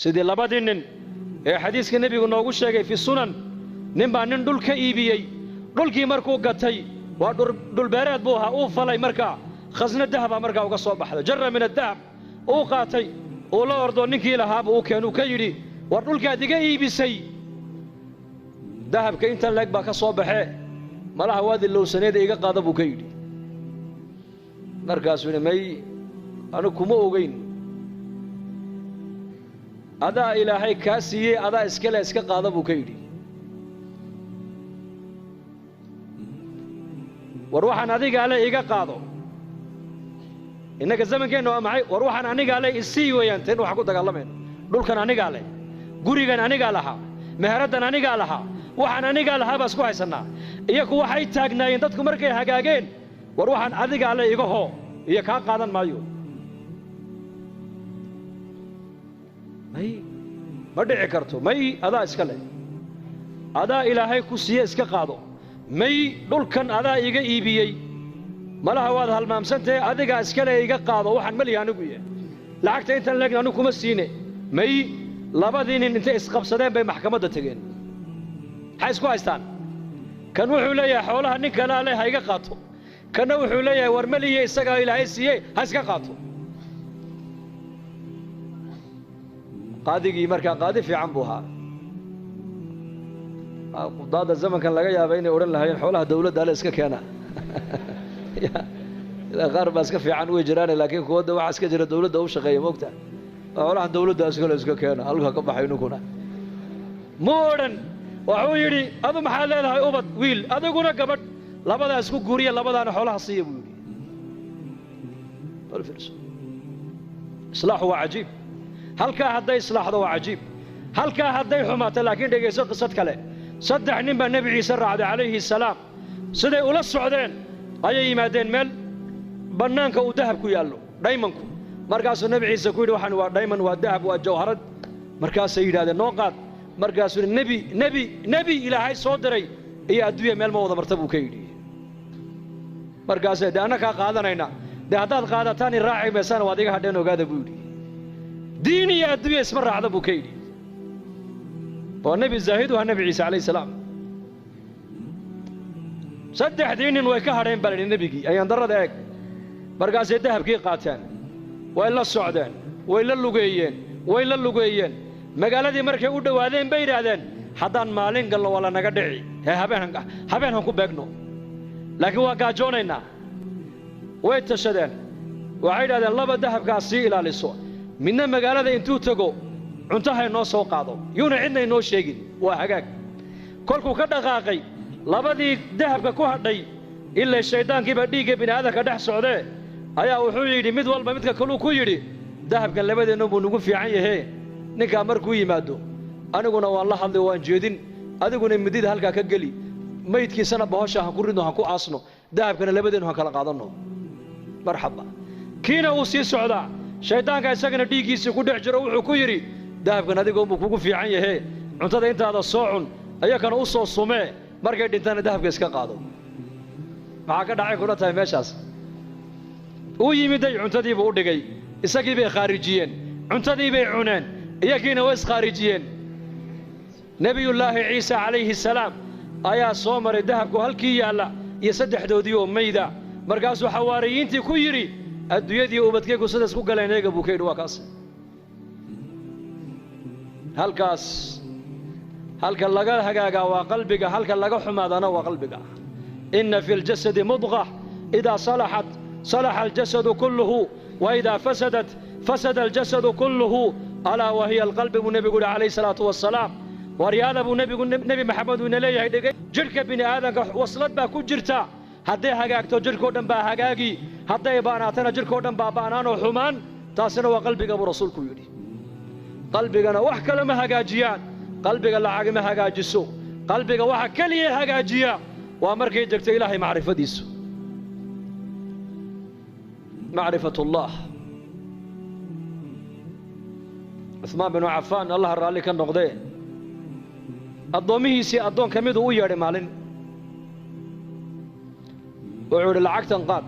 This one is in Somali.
Sidii labadii nin ee xadiiska nebigu noogu sheegay fi sunan, nin baa nin dhul ka iibiyey. Dhulkii markuu gatay waa dhulbeereed buu ahaa, uu falay markaa khasna dahaba markaa uga soo baxday, jarra min adahab uu qaatay, uu la ordo ninkii lahaabuu u keenuu ka yidhi war dhulkaad iga iibisay dahabka intan leeg baa ka soo baxee, malaha waad ilowsaneeda iga qaada buu ka yidhi. Markaasuu yidhi may anigu kuma ogayn, adaa ilaahay kaa siiyey, adaa iskale iska qaada buu ka yidhi. War waxaan adigaa le iga qaado, innaga zamankeenna waa maxay? War waxaan anigaa le isii weeyaan, teen waxaan ku dagaalamayno. Dhulkan anigaa leh, gurigan anigaa lahaa, meheraddan anigaa lahaa, waxaan anigaa lahaa baa isku haysannaa. Iyaku waxay taagnaayeen dadku markay hagaageen, war waxaan adigaa le iga hoo iyo kaa qaadan maayo. May ma dhici karto, may adaa iska leh, adaa ilaahay ku siiye iska qaado. May dhulkan adaa iga iibiyey, malaha waad halmaamsantahe, adigaa iska leh iga qaado, waxaan malihi anigu yahay, lacagta intan leegna anigu kuma siine. May labadii nin intay isqabsadeen bay maxkamadda tegeen. Maxay isku haystaan? Kan wuxuu leeyahay xoolaha nin kalaa leh ha iga qaato, kanna wuxuu leeyahay war maliye isagaa ilaahay siiyey ha iska qaato. Qaadigii markaa qaadi fiican buu ahaa. Qudaadda zamankan laga yaaba inay odhan lahaayeen xoolaha dawladda ale iska keena. Ilaa qaar baa iska fiican way jiraane, laakiin kuwadda waxaa iska jira dawladda u shaqeeya moogta, xoolaha dawladda iskale iska keena, halka ka baxay ninkuna. Mu odhan, wuxuu yidhi adu maxaad leedahay ubad wiil, adiguna gabadh, labadaa isku guuriya, labadaana xoolaha siiya buu yidhi. Islaaxu waa cajiib. Halkaa hadday islaaxdo waa cajiib, halkaa hadday xumaato. Laakiin dhegayso qisad kale. 3 nin baa nebi Ciise raacday calayhi salaam. Siday ula socdeen ayay yimaadeen meel bannaanka uu dahab ku yaallo, dhaymanku. Markaasuu nebi Ciise ku yidhi waxaan waa dhayman, waa dahab, waa jawharad. Markaasay yidhahdeen noo qaad. Markaasuu yidhi nebi nebi nebi ilaahay soo diray iyo adduunya meel ma wada marta buu ka yidhi. Markaasay dee anna kaa qaadanayna, dee haddaad qaadataan i raaci maysaan waad iga hadheen ogaada buu yidhi. Diin iyo adduunya isma raacda buu ka yidhi. Waa nebi zaahid u ahaa nebi Ciise calayhi salaam. 3dii nin way ka hadheen baa la yidhi nebigii, ayaan darrada eeg. Markaasay dahabkii qaateen, way la socdeen, way la lugeeyeen, way la lugeeyeen. Magaaladii markay u dhowaadeen bay yidhaahdeen haddaan maalin galno waa la naga dhici, hee habeen han ku beegno, laakiin waa gaajoonaynaa. Way tashadeen, waxay yidhahdeen laba dahabkaas sii ilaaliso, midna magaalada intuu tego cunto ha inoo soo qaado, yuuna cidna inoo sheegin, waa hagaag. Kolkuu ka dhaqaaqay labadii dahabka ku hadhay, ilaa shayddaankiibaa dhiigga bini'aadamka dhex socdee, ayaa wuxuu yidhi mid walba midka kaluu ku yidhi dahabkan labadeennu buu nagu fiican yahee, ninkaa markuu yimaado aniguna waan la hadlay waan jeedin, adiguna midida halkaa ka geli, maydkiisana bahosha han ku ridno, han ku aasno, dahabkana labadeennu han kala qaadanno. Marxaba. Kiina uu sii socdaa, shayddaanka isagana dhiiggiisii ku dhex jiro wuxuu ku yidhi dahabkan adigoonbuu kugu fiican yahee, cuntada intaada soo cun, ayakana u soo sumee, markay dhintaana dahabka iska qaado. Maxaa ka dhacay kula tahay meeshaas? Uu yimiday, cuntadiibuu u dhigay, isagii bay khaarijiyeen, cuntadii bay cuneen, iyagiina way iskhaarijiyeen. Nebiyullaahi Ciise calayhi salaam ayaa soo maray dahabku halkii yaalla iyo 3doodii oo mayda. Markaasuu xawaariyiintii ku yidhi adduunyadii ubadkaygu sida isku galeen eega buu ka yidhi. Waa kaas halkaas. Halka laga hagaagaa waa qalbiga, halka laga xumaadana waa qalbiga. Inna fi ljasadi mudqa idaa salaxat salaxa aljasadu kulluhu, wa idaa fasadat fasada aljasadu kulluhu, alaa wa hiya alqalbi buu nebigu yidhi calayhi salaatu wassalaam. Waryaada buu nebigu nebi Maxamed uu ina leeyahay dhegay, jidhka bini aadanka waslad baa ku jirta, hadday hagaagto jidhkao dhan baa hagaagi, hadday baanaatana jidhkao dhan baa baanaanoo xumaan, taasina waa qalbiga buu rasuulku yidhi. Qalbigana wax kale ma hagaajiyaan, qalbiga lacag ma hagaajiso, qalbiga waxa keliya hagaajiya waa markay degto ilaahay macrifadiisu, macrifatullah. Cuhmaan binu Cafaan allaha raalli ka noqdee, addoommihiisii addoon ka miduu u yeedhay maalin, wuxuu yidhi lacagtan qaad.